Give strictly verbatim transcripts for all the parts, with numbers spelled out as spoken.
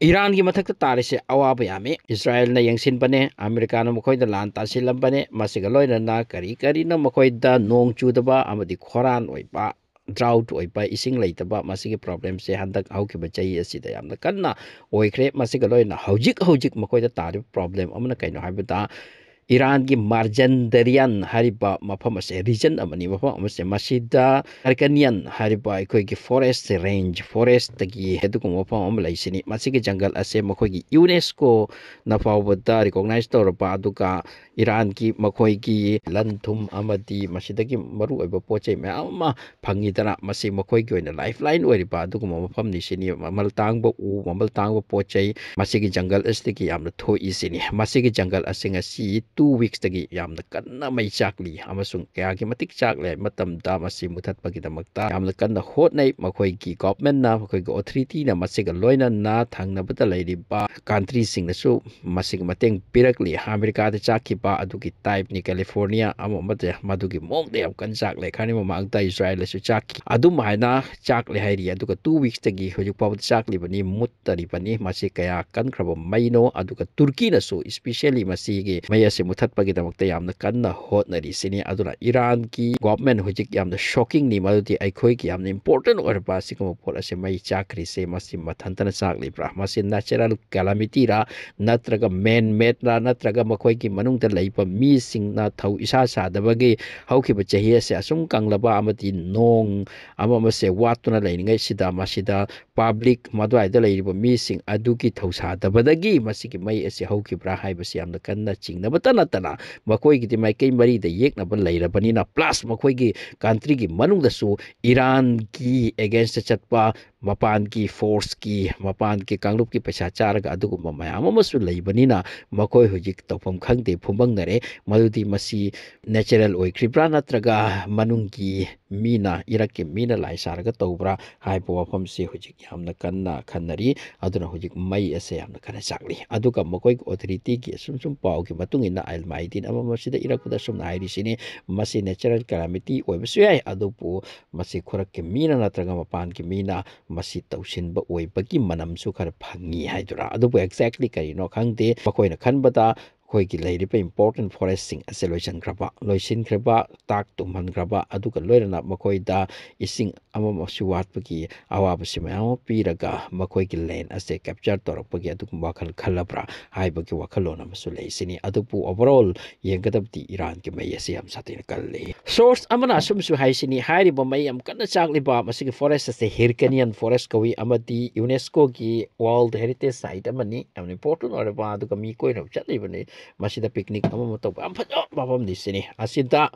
ꯏꯔꯥꯟꯒꯤ ꯃꯊꯛꯇ ꯇꯥꯔꯤꯁꯦ ꯑꯋꯥꯕ ꯌꯥꯝꯃꯤ꯫ ꯏꯁꯔꯥꯌꯦꯜꯅ ꯌꯦꯡꯁꯤꯟꯕꯅꯦ, ꯑꯃꯦꯔꯤꯀꯥꯅ ꯃꯈꯣꯏꯗ ꯂꯥꯟ ꯇꯥꯁꯤꯜꯂꯝꯕꯅꯦ, ꯃꯁꯤꯒ ꯂꯣꯏꯅꯅ ꯀꯔꯤ ꯀꯔꯤꯅꯣ ꯃꯈꯣꯏꯗ ꯅꯣꯡ ꯆꯨꯗꯕ ꯑꯃꯗꯤ ꯈꯣꯔꯥꯟ ꯑꯣꯏꯕ, ꯗ꯭ꯔꯥꯎꯠ ꯑꯣꯏꯕ, ꯏꯁꯤꯡ ꯂꯩꯇꯕ, ꯃꯁꯤꯒꯤ ꯄ꯭ꯔꯣꯕ꯭ꯂꯦꯝꯁꯦ ꯍꯟꯗꯛ ꯍꯧꯈꯤꯕ ꯆꯍꯤ ꯑꯁꯤꯗ ꯌꯥꯝꯅ ꯀꯟꯅ ꯑꯣꯏꯈ꯭ꯔꯦ꯫ ꯃꯁꯤꯒ ꯂꯣꯏꯅꯅ ꯍꯧꯖꯤꯛ ꯍꯧꯖꯤꯛ ꯃꯈꯣꯏꯗ ꯇꯥꯔꯤꯕ ꯄ꯭ꯔꯣꯕ꯭ꯂꯦꯝ ꯑꯃꯅ ꯀꯩꯅꯣ ꯍꯥꯏꯕꯗ, ꯏꯔꯥꯟꯒꯤ ꯃꯥꯔꯖꯟꯗꯔꯤꯌꯥꯟ ꯍꯥꯏꯔꯤꯕ ꯃꯐꯝ ꯑꯁꯦ ꯔꯤꯖꯟ ꯑꯃꯅꯤ꯫ ꯃꯐꯝ ꯑꯃꯁꯦ ꯃꯁꯤꯗ ꯑꯥꯔꯀꯥꯅꯤꯌꯥꯟ ꯍꯥꯏꯔꯤꯕ ꯑꯩꯈꯣꯏꯒꯤ ꯐꯣꯔꯦꯁ ꯔꯦꯟꯖ, ꯐꯣꯔꯦꯁꯇꯒꯤ ꯑꯗꯨꯒꯨꯝꯕ ꯃꯐꯝ ꯑꯃ ꯂꯩꯁꯤꯅꯤ꯫ ꯃꯁꯤꯒꯤ ꯖꯪꯒꯜ ꯑꯁꯦ ꯃꯈꯣꯏꯒꯤ ꯌꯨꯅꯦꯁꯀꯣꯅ ꯐꯥꯎꯕꯗ ꯔꯤꯀꯣꯛꯅꯥꯏꯁ ꯇꯧꯔꯕ, ꯑꯗꯨꯒ ꯏꯔꯥꯟꯒꯤ ꯃꯈꯣꯏꯒꯤ ꯂꯟ ꯊꯨꯝ ꯑꯃꯗꯤ ꯃꯁꯤꯗꯒꯤ ꯃꯔꯨꯑꯣꯏꯕ ꯄꯣꯠ ꯆꯩ ꯃꯌꯥꯝ ꯑꯃ ꯐꯪꯉꯤꯗꯅ, ꯃꯁꯤ ꯃꯈꯣꯏꯒꯤ ꯑꯣꯏꯅ ꯂꯥꯏꯐ ꯂꯥꯏꯟ ꯑꯣꯏꯔꯤꯕ ꯑꯗꯨꯒꯨꯝꯕ ꯃꯐꯝꯅꯤ ꯁꯤꯅꯤ꯫ ꯃꯃꯜ ꯇꯥꯡꯕ ꯎ, ꯃꯃꯜ ꯇꯥꯡꯕ ꯄꯣꯠ ꯆꯩ ꯃꯁꯤꯒꯤ ꯖꯪꯒꯜ ꯑꯁꯤꯗꯒꯤ ꯌꯥꯝꯅ ꯊꯣꯛꯏ ꯁꯤꯅꯤ꯫ ꯃꯁꯤꯒꯤ ꯖꯪꯒꯜ ꯑꯁꯤ ꯉꯁꯤ ꯇꯨ ꯋꯤꯛꯁꯇꯒꯤ ꯌꯥꯝꯅ ꯀꯟꯅ ꯃꯩ ꯆꯥꯛꯂꯤ ꯑꯃꯁꯨꯡ ꯀꯌꯥꯒꯤ ꯃꯇꯤꯛ ꯆꯥꯛꯂꯦ ꯍꯥꯏꯕ ꯃꯇꯝꯗ ꯃꯁꯤ ꯃꯨꯊꯠꯄꯒꯤꯗꯃꯛꯇ ꯌꯥꯝꯅ ꯀꯟꯅ ꯍꯣꯠꯅꯩ꯫ ꯃꯈꯣꯏꯒꯤ ꯒꯣꯚꯔꯟꯃꯦꯟꯠꯅ, ꯃꯈꯣꯏꯒꯤ ꯑꯣꯊꯣꯔꯤꯇꯤꯅ ꯃꯁꯤꯒ ꯂꯣꯏꯅꯅ ꯊꯪꯅꯕꯗ ꯂꯩꯔꯤꯕ ꯀꯟꯇ꯭ꯔꯤꯁꯤꯡꯅꯁꯨ ꯃꯁꯤꯒꯤ ꯃꯇꯦꯡ ꯄꯤꯔꯛꯂꯤ꯫ ꯑꯃꯦꯔꯤꯀꯥꯗ ꯆꯥꯛꯈꯤꯕ ꯑꯗꯨꯒꯤ ꯇꯥꯏꯞꯅꯤ꯫ ꯀꯦꯂꯤꯐꯣꯔꯅꯤꯌꯥ ꯑꯃ ꯑꯃꯗ ꯃꯗꯨꯒꯤ ꯃꯑꯣꯡꯗ ꯌꯥꯝ ꯀꯟꯅ ꯆꯥꯛꯂꯦ꯫ ꯈꯔꯅꯤ ꯃꯃꯥꯡꯗ ꯏꯁꯔꯥꯌꯦꯜꯗꯁꯨ ꯆꯥꯛꯈꯤ꯫ ꯑꯗꯨꯝ ꯍꯥꯏꯅ ꯆꯥꯛꯂꯦ ꯍꯥꯏꯔꯤ꯫ ꯑꯗꯨꯒ ꯇꯨ ꯋꯤꯛꯁꯇꯒꯤ ꯍꯧꯖꯤꯛ ꯐꯥꯎꯕꯗ ꯆꯥꯛꯂꯤꯕꯅꯤ, ꯃꯨꯠꯇꯔꯤꯕꯅꯤ꯫ ꯃꯁꯤ ꯀꯌꯥ ꯀꯟꯈ꯭ꯔꯕ ꯃꯩꯅꯣ? ꯑꯗꯨꯒ ꯇꯨꯔꯀꯤꯅꯁꯨ ꯏꯁꯄꯤꯁꯦꯜꯂꯤ ꯃꯁꯤꯒꯤ ꯃꯩ ꯑꯁꯤ ꯃꯨꯊꯠꯄꯒꯤꯗꯃꯛꯇ ꯌꯥꯝꯅ ꯀꯟꯅ ꯍꯣꯠꯅꯔꯤꯁꯤꯅꯤ꯫ ꯑꯗꯨꯅ ꯏꯔꯥꯟꯒꯤ ꯒꯣꯚꯔꯟꯃꯦꯟꯠ ꯍꯧꯖꯤꯛ ꯌꯥꯝꯅ ꯁꯣꯛꯀꯤꯡꯅꯤ, ꯃꯗꯨꯗꯤ ꯑꯩꯈꯣꯏꯒꯤ ꯌꯥꯝꯅ ꯏꯝꯄꯣꯔꯇꯦꯟꯠ ꯑꯣꯏꯔꯕ ꯑꯁꯤꯒꯨꯝꯕ ꯄꯣꯠ ꯑꯁꯤ ꯃꯩ ꯆꯥꯛꯈ꯭ꯔꯤꯁꯦ ꯃꯁꯤ ꯃꯊꯟꯇꯅ ꯆꯥꯛꯂꯤꯕ꯭ꯔꯥ? ꯃꯁꯤ ꯅꯦꯆꯔꯦꯜ ꯀꯦꯂꯥꯃꯤꯇꯤꯔꯥ, ꯅꯠꯇ꯭ꯔꯒ ꯃꯦꯟ ꯃꯦꯗꯔꯥ, ꯅꯠꯇ꯭ꯔꯒ ꯃꯈꯣꯏꯒꯤ ꯃꯅꯨꯡꯗ ꯂꯩꯕ ꯃꯤꯁꯤꯡꯅ ꯊꯧ ꯏꯁꯥ ꯁꯥꯗꯕꯒꯤ ꯍꯧꯈꯤꯕ ꯆꯍꯤ ꯑꯁꯤ ꯑꯁꯨꯝ ꯀꯪꯂꯕ ꯑꯃꯗꯤ ꯅꯣꯡ ꯑꯃ ꯑꯃꯁꯦ ꯋꯥꯠꯇꯨꯅ ꯂꯩꯔꯤꯉꯩꯁꯤꯗ ꯃꯁꯤꯗ ꯄꯕ꯭ꯂꯤꯛ, ꯃꯗꯨꯋꯥꯏꯗ ꯂꯩꯔꯤꯕ ꯃꯤꯁꯤꯡ ꯑꯗꯨꯒꯤ ꯊꯧꯁꯥꯗꯕꯗꯒꯤ ꯃꯁꯤꯒꯤ ꯃꯩ ꯑꯁꯤ ꯍꯧꯈꯤꯕ꯭ꯔꯥ ꯍꯥꯏꯕꯁꯤ ꯌꯥꯝꯅ ꯀꯟꯅ ꯆꯤꯡꯅꯕꯇ ꯅꯠꯇꯅ ꯃꯈꯣꯏꯒꯤꯗꯤ ꯃꯥꯏꯀꯩ ꯃꯔꯤꯗ ꯌꯦꯛꯅꯕ ꯂꯩꯔꯕꯅꯤꯅ, ꯄ꯭ꯂꯁ ꯃꯈꯣꯏꯒꯤ ꯀꯟꯇ꯭ꯔꯤꯒꯤ ꯃꯅꯨꯡꯗꯁꯨ ꯏꯔꯥꯟꯒꯤ ꯑꯦꯒꯦꯟꯁꯇ ꯆꯠꯄ ꯃꯄꯥꯟꯒꯤ ꯐꯣꯔꯁꯀꯤ, ꯃꯄꯥꯟꯒꯤ ꯀꯥꯡꯂꯨꯞꯀꯤ ꯄꯩꯁꯥ ꯆꯥꯔꯒ ꯑꯗꯨꯒꯨꯝꯕ ꯃꯌꯥꯝ ꯑꯃꯁꯨ ꯂꯩꯕꯅꯤꯅ ꯃꯈꯣꯏ ꯍꯧꯖꯤꯛ ꯇꯧꯐꯝ ꯈꯪꯗꯦ, ꯐꯨꯝꯕꯪꯅꯔꯦ꯫ ꯃꯗꯨꯗꯤ ꯃꯁꯤ ꯅꯦꯆꯔꯦꯜ ꯑꯣꯏꯈ꯭ꯔꯤꯕ꯭ꯔꯥ ꯅꯠꯇ꯭ꯔꯒ ꯃꯅꯨꯡꯒꯤ ꯃꯤꯅ, ꯏꯔꯛꯀꯤ ꯃꯤꯅ ꯂꯥꯏ ꯁꯥꯔꯒ ꯇꯧꯕ꯭ꯔꯥ ꯍꯥꯏꯕ ꯋꯥꯐꯝꯁꯤ ꯍꯧꯖꯤꯛ ꯌꯥꯝꯅ ꯀꯟꯅ ꯈꯟꯅꯔꯤ꯫ ꯑꯗꯨꯅ ꯍꯧꯖꯤꯛ ꯃꯩ ꯑꯁꯦ ꯌꯥꯝꯅ ꯀꯟꯅ ꯆꯥꯛꯂꯤ꯫ ꯑꯗꯨꯒ ꯃꯈꯣꯏꯒꯤ ꯑꯣꯊꯣꯔꯤꯇꯤꯒꯤ ꯑꯁꯨꯝ ꯁꯨꯝ ꯄꯥꯎꯒꯤ ꯃꯇꯨꯡ ꯏꯟꯅ ꯑꯜ ꯃꯥꯏꯗꯤꯟ ꯑꯃ ꯃꯁꯤꯗ ꯏꯔꯛꯄꯗ ꯑꯁꯨꯝꯅ ꯍꯥꯏꯔꯤꯁꯤꯅꯤ, ꯃꯁꯤ natural calamity ꯑꯣꯏꯕꯁꯨ ꯌꯥꯏ, ꯑꯗꯨꯕꯨ ꯃꯁꯤ ꯈꯨꯔꯛꯀꯤ ꯃꯤꯅ ꯅꯠꯇ꯭ꯔꯒ ꯃꯄꯥꯟꯒꯤ ꯃꯤꯅ ꯃꯁꯤ ꯇꯧꯁꯤꯟꯕ ꯑꯣꯏꯕꯒꯤ ꯃꯅꯝꯁꯨ ꯈꯔ ꯐꯪꯉꯤ ꯍꯥꯏꯗꯨꯔꯥ꯫ ꯑꯗꯨꯕꯨ exactly ꯀꯔꯤꯅꯣ ꯈꯪꯗꯦ꯫ ꯃꯈꯣꯏꯅ ꯈꯟꯕꯗ ꯑꯩꯈꯣꯏꯒꯤ ꯂꯩꯔꯤꯕ important forestꯁꯤꯡ ꯑꯁꯦ ꯂꯣꯏꯁꯤꯟꯈ꯭ꯔꯕ, ꯂꯣꯏꯁꯤꯟꯈ꯭ꯔꯕ, ꯇꯥꯛ ꯇꯨꯝꯍꯟꯈ꯭ꯔꯕ, ꯑꯗꯨꯒ ꯂꯣꯏꯅꯅ ꯃꯈꯣꯏꯗ ꯏꯁꯤꯡ ꯑꯃꯃꯁꯨ ꯋꯥꯠꯄꯒꯤ ꯑꯋꯥꯕꯁꯤ ꯃꯌꯥꯝ ꯑꯃ ꯄꯤꯔꯒ ꯃꯈꯣꯏꯒꯤ land ꯑꯁꯦ capture ꯇꯧꯔꯛꯄꯒꯤ ꯑꯗꯨꯒꯨꯝꯕ ꯋꯥꯈꯜ ꯈꯜꯂꯕ꯭ꯔꯥ ꯍꯥꯏꯕꯒꯤ ꯋꯥꯈꯜꯂꯣꯟ ꯑꯃꯁꯨ ꯂꯩ ꯁꯤꯅꯤ꯫ ꯑꯗꯨꯕꯨ overall ꯌꯦꯡꯒꯗꯕꯗꯤ ꯏꯔꯥꯟꯒꯤ ꯃꯩ ꯑꯁꯤ ꯌꯥꯝ ꯁꯥꯊꯤꯅ ꯀꯜꯂꯤ꯫ Source ꯑꯃꯅ ꯑꯁꯨꯝꯁꯨ ꯍꯥꯏꯁꯤꯅꯤ, ꯍꯥꯏꯔꯤꯕ ꯃꯩ ꯌꯥꯝ ꯀꯟꯅ ꯆꯥꯛꯂꯤꯕ ꯃꯁꯤꯒꯤ forest ꯑꯁꯦ Hyrcanian forest ꯀꯧꯏ ꯑꯃꯗꯤ UNESCOꯒꯤ World Heritage Site ꯑꯃꯅꯤ, ꯌꯥꯝꯅ important ꯑꯣꯏꯔꯕ, ꯑꯗꯨꯒ ꯃꯤ ꯀꯣꯏꯅꯕ ꯆꯠꯂꯤꯕꯅꯤ꯫ ꯃꯁꯤꯗ picnic ꯑꯃ ꯑꯃ ꯇꯧꯕ ꯌꯥꯝ ꯐꯖꯕ ꯃꯐꯝꯅꯤ ꯁꯤꯅꯤ꯫ ꯑꯁꯤꯗ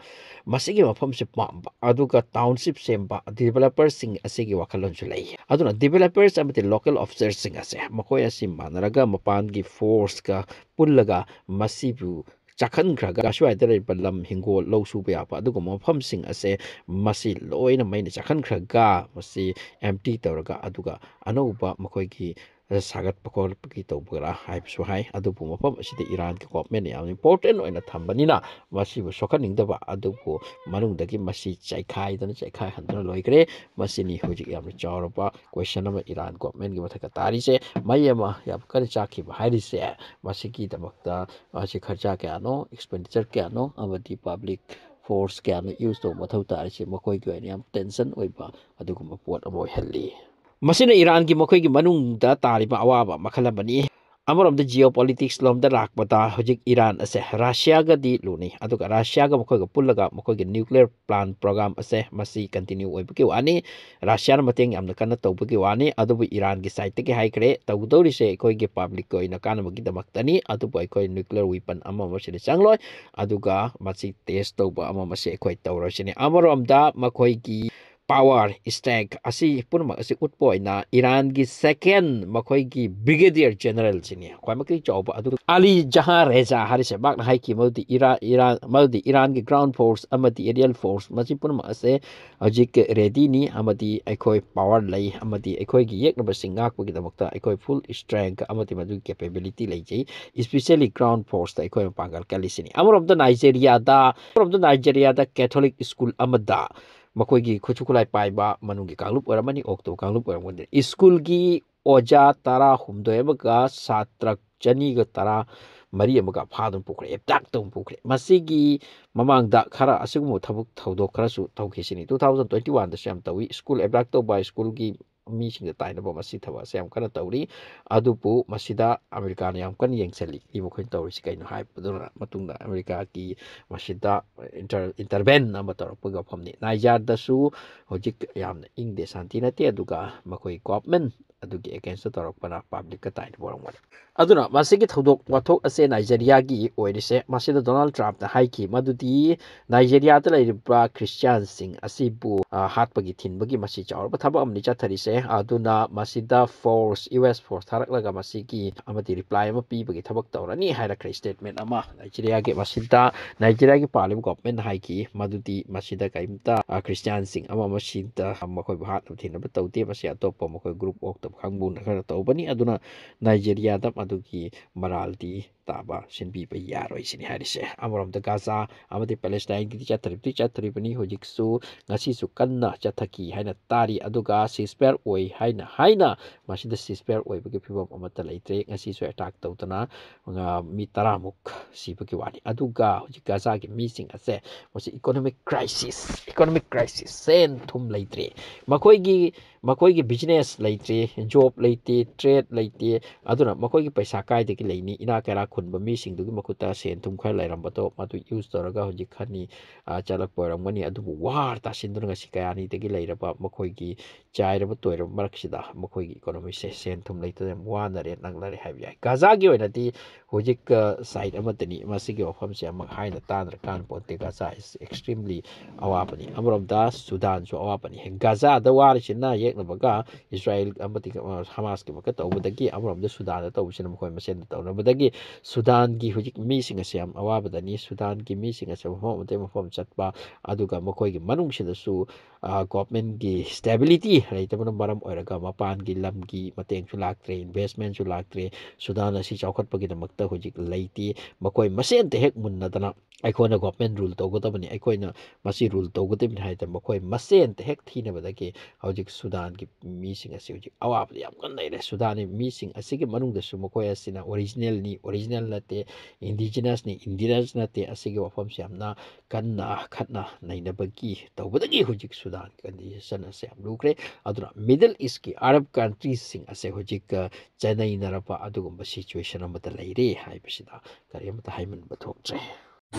ꯃꯁꯤꯒꯤ ꯃꯐꯝꯁꯦ ꯄꯥꯝꯕ, ꯑꯗꯨꯒ township ꯁꯦꯝꯕ developerꯁꯤꯡ ꯑꯁꯤꯒꯤ ꯋꯥꯈꯜꯂꯣꯟꯁꯨ ꯂꯩ꯫ ꯑꯗꯨꯅ developers ꯑꯃꯗꯤ local officerꯁꯤꯡ ꯑꯁꯦ ꯃꯈꯣꯏ ꯑꯁꯤ ꯃꯥꯟꯅꯔꯒ ꯃꯄꯥꯟꯒꯤ forceꯀ ꯄꯨꯜꯂꯒ ꯃꯁꯤꯕꯨ ꯆꯥꯛꯍꯟꯈ꯭ꯔꯒ, ꯑꯁ꯭ꯋꯥꯏꯗ ꯂꯩꯔꯤꯕ ꯂꯝ ꯍꯤꯡꯒꯣꯜ, ꯂꯧ ꯁꯨꯕ ꯌꯥꯕ ꯑꯗꯨꯒꯨꯝꯕ ꯃꯐꯝꯁꯤꯡ ꯑꯁꯦ ꯃꯁꯤ ꯂꯣꯏꯅ ꯃꯩꯅ ꯆꯥꯛꯍꯟꯈ꯭ꯔꯒ, ꯃꯁꯤ empty ꯇꯧꯔꯒ, ꯑꯗꯨꯒ ꯑꯅꯧꯕ ꯃꯈꯣꯏꯒꯤ ꯁꯥꯒꯠꯄ ꯈꯣꯠꯄꯒꯤ ꯇꯧꯕꯒꯔꯥ ꯍꯥꯏꯕꯁꯨ ꯍꯥꯏ꯫ ꯑꯗꯨꯕꯨ ꯃꯐꯝ ꯑꯁꯤꯗ ꯏꯔꯥꯟꯒꯤ governmentꯅ ꯌꯥꯝꯅ important ꯑꯣꯏꯅ ꯊꯝꯕꯅꯤꯅ ꯃꯁꯤꯕꯨ ꯁꯣꯛꯍꯟꯅꯤꯡꯗꯕ, ꯑꯗꯨꯕꯨ ꯃꯅꯨꯡꯗꯒꯤ ꯃꯁꯤ ꯆꯥꯏꯈꯥꯏꯗꯅ ꯆꯥꯏꯈꯥꯏꯍꯟꯗꯨꯅ ꯂꯣꯏꯈ꯭ꯔꯦ꯫ ꯃꯁꯤꯅꯤ ꯍꯧꯖꯤꯛ ꯌꯥꯝꯅ ꯆꯥꯎꯔꯕ question ꯑꯃ ꯏꯔꯥꯟ governmentꯀꯤ ꯃꯊꯛꯇ ꯇꯥꯔꯤꯁꯦ꯫ ꯃꯩ ꯑꯃ ꯌꯥꯝ ꯀꯟꯅ ꯆꯥꯛꯈꯤꯕ ꯍꯥꯏꯔꯤꯁꯦ ꯃꯁꯤꯒꯤꯗꯃꯛꯇ ꯃꯁꯤ ꯈꯔꯆꯥ ꯀꯌꯥꯅꯣ, expenditure ꯀꯌꯥꯅꯣ, ꯑꯃꯗꯤ public force ꯀꯌꯥꯅꯣ use ꯇꯧꯕ ꯃꯊꯧ ꯇꯥꯔꯤꯁꯦ ꯃꯈꯣꯏꯒꯤ ꯑꯣꯏꯅ ꯌꯥꯝ tension ꯑꯣꯏꯕ ꯑꯗꯨꯒꯨꯝꯕ ꯄꯣꯠ ꯑꯃ ꯑꯣꯏꯍꯜꯂꯤ꯫ ꯃꯁꯤꯅ ꯏꯔꯥꯟꯒꯤ ꯃꯈꯣꯏꯒꯤ ꯃꯅꯨꯡꯗ ꯇꯥꯔꯤꯕ ꯑꯋꯥꯕ ꯃꯈꯜ ꯑꯃꯅꯤ꯫ ꯑꯃꯔꯣꯝꯗ geopolitics ꯂꯣꯝꯗ ꯂꯥꯛꯄꯗ ꯍꯧꯖꯤꯛ ꯏꯔꯥꯟ ꯑꯁꯦ ꯔꯁꯤꯌꯥꯒꯗꯤ ꯂꯨꯅꯩ, ꯑꯗꯨꯒ ꯔꯁꯤꯌꯥꯒ ꯃꯈꯣꯏꯒ ꯄꯨꯜꯂꯒ ꯃꯈꯣꯏꯒꯤ nuclear plant program ꯑꯁꯦ ꯃꯁꯤ continue ꯑꯣꯏꯕꯒꯤ ꯋꯥꯅꯤ꯫ ꯔꯁꯤꯌꯥꯅ ꯃꯇꯦꯡ ꯌꯥꯝꯅ ꯀꯟꯅ ꯇꯧꯕꯒꯤ ꯋꯥꯅꯤ, ꯑꯗꯨꯕꯨ ꯏꯔꯥꯟꯒꯤ sideꯇꯒꯤ ꯍꯥꯏꯈ꯭ꯔꯦ, ꯇꯧꯒꯗꯧꯔꯤꯁꯦ ꯑꯩꯈꯣꯏꯒꯤ publicꯀꯤ ꯑꯣꯏꯅ ꯀꯥꯟꯅꯕꯒꯤꯗꯃꯛꯇꯅꯤ, ꯑꯗꯨꯕꯨ ꯑꯩꯈꯣꯏ nuclear weapon ꯑꯃ ꯑꯃ ꯁꯤꯗ ꯆꯪꯂꯣꯏ, ꯑꯗꯨꯒ ꯃꯁꯤ test ꯇꯧꯕ ꯑꯃ ꯑꯃꯁꯦ ꯑꯩꯈꯣꯏ ꯇꯧꯔꯣꯏ ꯁꯤꯅꯤ꯫ ꯑꯃꯔꯣꯝꯗ ꯃꯈꯣꯏꯒꯤ power, strength ꯑꯁꯤ ꯄꯨꯝꯅꯃꯛ ꯑꯁꯤ ꯎꯠꯄ ꯑꯣꯏꯅ ꯏꯔꯥꯟꯒꯤ second ꯃꯈꯣꯏꯒꯤ brigadier general ꯁꯤꯅꯤ ꯈ꯭ꯋꯥꯏꯃꯛꯀꯤ ꯆꯥꯎꯕ꯫ ꯑꯗꯨꯒ ꯑꯂꯤ ꯖꯍꯥ ꯔꯦꯖꯥ ꯍꯥꯏꯔꯤꯁꯦ, ꯃꯍꯥꯛꯅ ꯍꯥꯏꯈꯤ ꯃꯗꯨꯗꯤ ꯏꯔꯥ-, ꯏꯔꯥꯟ, ꯃꯗꯨꯗꯤ ꯏꯔꯥꯟꯒꯤ ground force ꯑꯃꯗꯤ aerial force ꯃꯁꯤ ꯄꯨꯝꯅꯃꯛ ꯑꯁꯦ ꯍꯧꯖꯤꯛ ready ꯅꯤ ꯑꯃꯗꯤ ꯑꯩꯈꯣꯏ power ꯂꯩ ꯑꯃꯗꯤ ꯑꯩꯈꯣꯏꯒꯤ ꯌꯦꯛꯅꯕꯁꯤꯡ ꯉꯥꯛꯄꯒꯤꯗꯃꯛꯇ ꯑꯩꯈꯣꯏ full strength ꯑꯃꯗꯤ ꯃꯗꯨꯒꯤ capability ꯂꯩꯖꯩ꯫ Especially ground force ꯇ ꯑꯩꯈꯣꯏ ꯃꯄꯥꯡꯒꯜ ꯀꯜꯂꯤꯁꯤꯅꯤ꯫ ꯑꯃꯔꯣꯝꯗ ꯅꯥꯏꯖꯦꯔꯤꯌꯥꯗ, ꯑꯃꯔꯣꯝꯗ ꯅꯥꯏꯖꯦꯔꯤꯌꯥꯗ Catholic school ꯑꯃꯗ ꯃꯈꯣꯏꯒꯤ ꯈꯨꯠꯁꯨ ꯈꯨꯠꯂꯥꯏ ꯄꯥꯏꯕ ꯃꯅꯨꯡꯒꯤ ꯀꯥꯡꯂꯨꯞ ꯑꯣꯏꯔꯝꯃꯅꯤ, ꯑꯣꯛꯇꯣ ꯀꯥꯡꯂꯨꯞ ꯑꯣꯏꯔꯝꯒꯅꯤ꯫ School ꯒꯤ ꯑꯣꯖꯥ ꯇꯔꯥꯍꯨꯝꯗꯣꯏ ꯑꯃꯒ ꯁꯥꯇ꯭ꯔ ꯆꯅꯤꯒ ꯇꯔꯥ ꯃꯔꯤ ꯑꯃꯒ ꯐꯥꯗꯨꯅ ꯄꯨꯈ꯭ꯔꯦ, attack ꯇꯧꯗꯨꯅ ꯄꯨꯈ꯭ꯔꯦ꯫ ꯃꯁꯤꯒꯤ ꯃꯃꯥꯡꯗ ꯈꯔ ꯑꯁꯤꯒꯨꯝꯕ ꯊꯕꯛ ꯊꯧꯗꯣꯛ ꯈꯔꯁꯨ ꯇꯧꯈꯤꯁꯤꯅꯤ꯫ Two thousand twenty one ꯗꯁꯨ ꯌꯥꯝ ꯇꯧꯏ꯫ School attack ꯇꯧꯕ, school ꯒꯤ ꯃꯤꯁꯤꯡꯗ ꯇꯥꯏꯅꯕ, ꯃꯁꯤ ꯊꯕꯛ ꯑꯁꯤ ꯌꯥꯝ ꯀꯟꯅ ꯇꯧꯔꯤ꯫ ꯑꯗꯨꯕꯨ ꯃꯁꯤꯗ ꯑꯃꯦꯔꯤꯀꯥꯅ ꯌꯥꯝ ꯀꯟꯅ ꯌꯦꯡꯁꯤꯜꯂꯤ꯫ ꯃꯈꯣꯏꯅ ꯇꯧꯔꯤꯁꯤ ꯀꯩꯅꯣ ꯍꯥꯏꯕꯗꯨꯅ ꯃꯇꯨꯡꯗ ꯑꯃꯦꯔꯤꯀꯥꯒꯤ ꯃꯁꯤꯗ inter-, intervene ꯑꯃ ꯇꯧꯔꯛꯄꯒꯤ ꯋꯥꯐꯝꯅꯤ꯫ ꯅꯥꯏꯖꯥꯔꯗꯁꯨ ꯍꯧꯖꯤꯛ ꯌꯥꯝꯅ ꯏꯪꯗꯦ, ꯁꯥꯟꯇꯤ ꯅꯠꯇꯦ, ꯑꯗꯨꯒ ꯃꯈꯣꯏ government ꯑꯗꯨꯒꯤ against ꯇꯧꯔꯛꯄꯅ public ꯀ ꯇꯥꯏꯅꯕ ꯑꯣꯏꯔꯝꯒꯅꯤ꯫ ꯑꯗꯨꯅ ꯃꯁꯤꯒꯤ ꯊꯧꯗꯣꯛ ꯋꯥꯊꯣꯛ ꯑꯁꯦ ꯅꯥꯏꯖꯦꯔꯤꯌꯥꯒꯤ ꯑꯣꯏꯔꯤꯁꯦ, ꯃꯁꯤꯗ ꯗꯣꯅꯥꯜꯗ ꯇ꯭ꯔꯝꯞꯅ ꯍꯥꯏꯈꯤ ꯃꯗꯨꯗꯤ ꯅꯥꯏꯖꯦꯔꯤꯌꯥꯗ ꯂꯩꯔꯤꯕ ꯈ꯭ꯔꯤꯁꯇꯤꯌꯥꯟꯁꯤꯡ ꯑꯁꯤꯕꯨ, ꯑ, ꯍꯥꯠꯄꯒꯤ ꯊꯤꯡꯕꯒꯤ ꯃꯁꯤ ꯆꯥꯎꯔꯕ ꯊꯕꯛ ꯑꯃꯅꯤ ꯆꯠꯊꯔꯤꯁꯦ꯫ ꯑꯗꯨꯅ ꯃꯁꯤꯗ force, U S force ꯊꯥꯔꯛꯂꯒ ꯃꯁꯤꯒꯤ ꯑꯃꯗꯤ reply ꯑꯃ ꯄꯤꯕꯒꯤ ꯊꯕꯛ ꯇꯧꯔꯅꯤ ꯍꯥꯏꯔꯛꯈ꯭ꯔꯦ statement ꯑꯃ꯫ ꯅꯥꯏꯖꯦꯔꯤꯌꯥꯒꯤ ꯃꯁꯤꯗ ꯅꯥꯏꯖꯦꯔꯤꯌꯥꯒꯤ ꯄꯥꯜꯂꯤꯕ government ꯍꯥꯏꯈꯤ ꯃꯗꯨꯗꯤ ꯃꯁꯤꯗ ꯀꯔꯤꯝꯇ, ꯑ, ꯈ꯭ꯔꯤꯁꯇꯤꯌꯥꯟꯁꯤꯡ ꯑꯃ ꯃꯁꯤꯗ ꯃꯈꯣꯏꯕꯨ ꯍꯥꯠꯅꯕ ꯊꯤꯅꯕ ꯇꯧꯗꯦ꯫ ꯃꯁꯤ ꯑꯇꯣꯞꯄ ꯃꯈꯣꯏ group ꯑꯣꯛꯇꯕ ꯈꯪꯕꯨꯅ ꯈꯔ ꯇꯧꯕꯅꯤ꯫ ꯑꯗꯨꯅ ꯅꯥꯏꯖꯦꯔꯤꯌꯥꯗ ꯃꯗꯨꯒꯤ ꯃꯔꯥꯜꯗꯤ ꯇꯥꯕ ꯁꯤꯟꯕꯤꯕ ꯌꯥꯔꯣꯏ ꯁꯤꯅꯤ ꯍꯥꯏꯔꯤꯁꯦ꯫ ꯑꯃꯔꯣꯝꯗ ꯒꯥꯖꯥ ꯑꯃꯗꯤ ꯄꯦꯂꯦꯁꯇꯥꯏꯟꯒꯤꯗꯤ ꯆꯠꯊꯔꯤꯕꯗꯤ ꯆꯠꯊꯔꯤꯕꯅꯤ, ꯍꯧꯖꯤꯛꯁꯨ ꯉꯁꯤꯁꯨ ꯀꯟꯅ ꯆꯠꯊꯈꯤ ꯍꯥꯏꯅ ꯇꯥꯔꯤ꯫ ꯑꯗꯨꯒ ceasefire ꯑꯣꯏ ꯍꯥꯏꯅ ꯍꯥꯏꯅ ꯃꯁꯤꯗ ceasefire ꯑꯣꯏꯕꯒꯤ ꯐꯤꯕꯝ ꯑꯃꯠꯇ ꯂꯩꯇ꯭ꯔꯦ꯫ ꯉꯁꯤꯁꯨ attack ꯇꯧꯗꯅ, ꯑ, ꯃꯤ ꯇꯔꯥꯃꯨꯛ ꯁꯤꯕꯒꯤ ꯋꯥꯅꯤ꯫ ꯑꯗꯨꯒ ꯍꯧꯖꯤꯛ ꯒꯥꯖꯥꯒꯤ ꯃꯤꯁꯤꯡ ꯑꯁꯦ ꯃꯁꯤ economic crisis, economic crisis, ꯁꯦꯟ ꯊꯨꯝ ꯂꯩꯇ꯭ꯔꯦ꯫ ꯃꯈꯣꯏꯒꯤ, ꯃꯈꯣꯏꯒꯤ business ꯂꯩꯇ꯭ꯔꯦ, job ꯂꯩꯇꯦ, trade ꯂꯩꯇꯦ꯫ ꯑꯗꯨꯅ ꯃꯈꯣꯏꯒꯤ ꯄꯩꯁꯥ ꯀꯥꯏꯗꯒꯤ ꯂꯩꯅꯤ? ꯏꯅꯥꯛ ꯀꯩꯔꯥꯛ ꯐꯨꯟꯕ ꯃꯤꯁꯤꯡꯗꯨꯒꯤ ꯃꯈꯨꯠꯇ ꯁꯦꯟ ꯊꯨꯝ ꯈꯔ ꯂꯩꯔꯝꯕꯗꯣ ꯃꯗꯨ use ꯇꯧꯔꯒ ꯍꯧꯖꯤꯛ ꯈꯔꯅꯤ, ꯑ, ꯆꯠꯂꯛꯄ ꯑꯣꯏꯔꯝꯒꯅꯤ꯫ ꯑꯗꯨꯕꯨ ꯋꯥꯔ ꯇꯥꯁꯤꯟꯗꯨꯅ ꯉꯁꯤ ꯀꯌꯥꯅꯤꯗꯒꯤ ꯂꯩꯔꯕ ꯃꯈꯣꯏꯒꯤ ꯆꯥꯏꯔꯕ ꯇꯣꯏꯔꯕ ꯃꯔꯛꯁꯤꯗ ꯃꯈꯣꯏꯒꯤ economy ꯁꯦ ꯁꯦꯟ ꯊꯨꯝ ꯂꯩꯇꯗꯅ ꯌꯥꯝ ꯋꯥꯅꯔꯦ, ꯅꯪꯅꯔꯦ ꯍꯥꯏꯕ ꯌꯥꯏ꯫ ꯒꯥꯖꯥꯒꯤ ꯑꯣꯏꯅꯗꯤ ꯍꯧꯖꯤꯛ, ꯑ, side ꯑꯃꯠꯇꯅꯤ꯫ ꯃꯁꯤꯒꯤ ꯋꯥꯐꯝꯁꯦ ꯑꯃꯨꯛ ꯍꯥꯏꯅ ꯇꯥꯗ꯭ꯔ ꯀꯥꯟ ꯄꯣꯟꯇꯦ꯫ Gaza is extremely ꯑꯋꯥꯕꯅꯤ꯫ ꯑꯃꯔꯣꯝꯗ ꯁꯨꯗꯥꯟꯁꯨ ꯑꯋꯥꯕꯅꯤ꯫ ꯒꯥꯖꯥꯗ ꯋꯥꯔꯤꯁꯤꯅ ꯌꯦꯛꯅꯕꯒ ꯏꯁꯔꯥꯏꯜ ꯑꯃꯗꯤ, ꯑ, ꯍꯃꯥꯁꯀꯤ ꯃꯈ ꯇꯧꯕꯗꯒꯤ, ꯑꯃꯔꯣꯝꯗ ꯁꯨꯗꯥꯟꯗ ꯇꯧꯕꯁꯤꯅ ꯃꯈꯣꯏ ꯃꯁꯦꯟꯗ ꯇꯧꯅꯕꯗꯒꯤ ꯁꯨꯗꯥꯟꯒꯤ ꯍꯧꯖꯤꯛ ꯃꯤꯁꯤꯡ ꯑꯁꯦ ꯌꯥꯝ ꯑꯋꯥꯕꯗꯅꯤ꯫ ꯁꯨꯗꯥꯟꯒꯤ ꯃꯤꯁꯤꯡ ꯑꯁꯦ ꯃꯐꯝ ꯑꯃꯗꯒꯤ ꯃꯐꯝ ꯆꯠꯄ, ꯑꯗꯨꯒ ꯃꯈꯣꯏꯒꯤ ꯃꯅꯨꯡꯁꯤꯗꯁꯨ, ꯑ, government ꯀꯤ stability ꯂꯩꯇꯕꯅ ꯃꯔꯝ ꯑꯣꯏꯔꯒ ꯃꯄꯥꯟꯒꯤ ꯂꯝꯒꯤ ꯃꯇꯦꯡꯁꯨ ꯂꯥꯛꯇ꯭ꯔꯦ, investment ꯁꯨ ꯂꯥꯛꯇ꯭ꯔꯦ꯫ ꯁꯨꯗꯥꯟ ꯑꯁꯤ ꯆꯥꯎꯈꯠꯄꯒꯤꯗꯃꯛꯇ ꯍꯧꯖꯤꯛ ꯂꯩꯇꯦ꯫ ꯃꯈꯣꯏ ꯃꯁꯦꯟꯇ ꯍꯦꯛ ꯃꯨꯟꯅꯗꯅ ꯑꯩꯈꯣꯏꯅ government rule ꯇꯧꯒꯗꯕꯅꯤ, ꯑꯩꯈꯣꯏꯅ ꯃꯁꯤ rule ꯇꯧꯒꯗꯕꯅꯤ ꯍꯥꯏꯗꯅ ꯃꯈꯣꯏ ꯃꯁꯦꯟꯇ ꯍꯦꯛ ꯊꯤꯅꯕꯗꯒꯤ ꯍꯧꯖꯤꯛ ꯁꯨꯗꯥꯟꯒꯤ ꯃꯤꯁꯤꯡ ꯑꯁꯤ ꯍꯧꯖꯤꯛ ꯑꯋꯥꯕꯗ ꯌꯥꯝ ꯀꯟꯅ ꯂꯩꯔꯦ꯫ ꯁꯨꯗꯥꯟꯒꯤ ꯃꯤꯁꯤꯡ ꯑꯁꯤꯒꯤ ꯃꯅꯨꯡꯗꯁꯨ ꯃꯈꯣꯏ ꯑꯁꯤꯅ original ꯅꯤ, original ꯅꯠꯇꯦ, indigenous ꯅꯤ, indigenous ꯅꯠꯇꯦ꯫ ꯑꯁꯤꯒꯤ ꯋꯥꯐꯝꯁꯤ ꯌꯥꯝꯅ ꯀꯟꯅ ꯈꯠꯅ ꯅꯩꯅꯕꯒꯤ ꯇꯧꯕꯗꯒꯤ ꯍꯧꯖꯤꯛ ꯁꯨꯗꯥꯟꯒꯤ condition ꯑꯁꯤ ꯌꯥꯝ ꯂꯨꯈ꯭ꯔꯦ꯫ ꯑꯗꯨꯅ Middle East ꯀꯤ Arab countries ꯁꯤꯡ ꯑꯁꯦ ꯍꯧꯖꯤꯛ, ꯑ, ꯆꯅꯩꯅꯔꯕ ꯑꯗꯨꯒꯨꯝꯕ situation ꯑꯃꯗ ꯂꯩꯔꯦ ꯍꯥꯏꯕꯁꯤꯗ ꯀꯔꯤꯃꯇ ꯍꯥꯏꯃꯟꯕ ꯊꯣꯛꯇ꯭ꯔꯦ꯫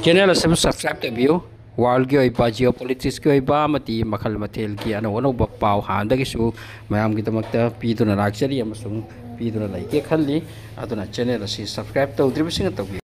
Channel ꯑꯁꯤꯕꯨ subscribe ꯇꯧꯕꯤꯌꯨ꯫ World ꯒꯤ ꯑꯣꯏꯕ, geopolitics ꯀꯤ ꯑꯣꯏꯕ ꯑꯃꯗꯤ ꯃꯈꯜ ꯃꯊꯦꯜꯒꯤ ꯑꯅꯧ ꯑꯅꯧꯕ ꯄꯥꯎ ꯍꯥꯟꯅꯗꯒꯤꯁꯨ ꯃꯌꯥꯝꯒꯤꯗꯃꯛꯇ ꯄꯤꯗꯨꯅ ꯂꯥꯛꯆꯔꯤ ꯑꯃꯁꯨꯡ ꯄꯤꯗꯨꯅ ꯂꯩꯒꯦ ꯈꯜꯂꯤ꯫ ꯑꯗꯨꯅ channel ꯑꯁꯤ subscribe ꯇꯧꯗ꯭ꯔꯤꯕꯁꯤꯡꯅ ꯇꯧꯕꯤꯌꯨ꯫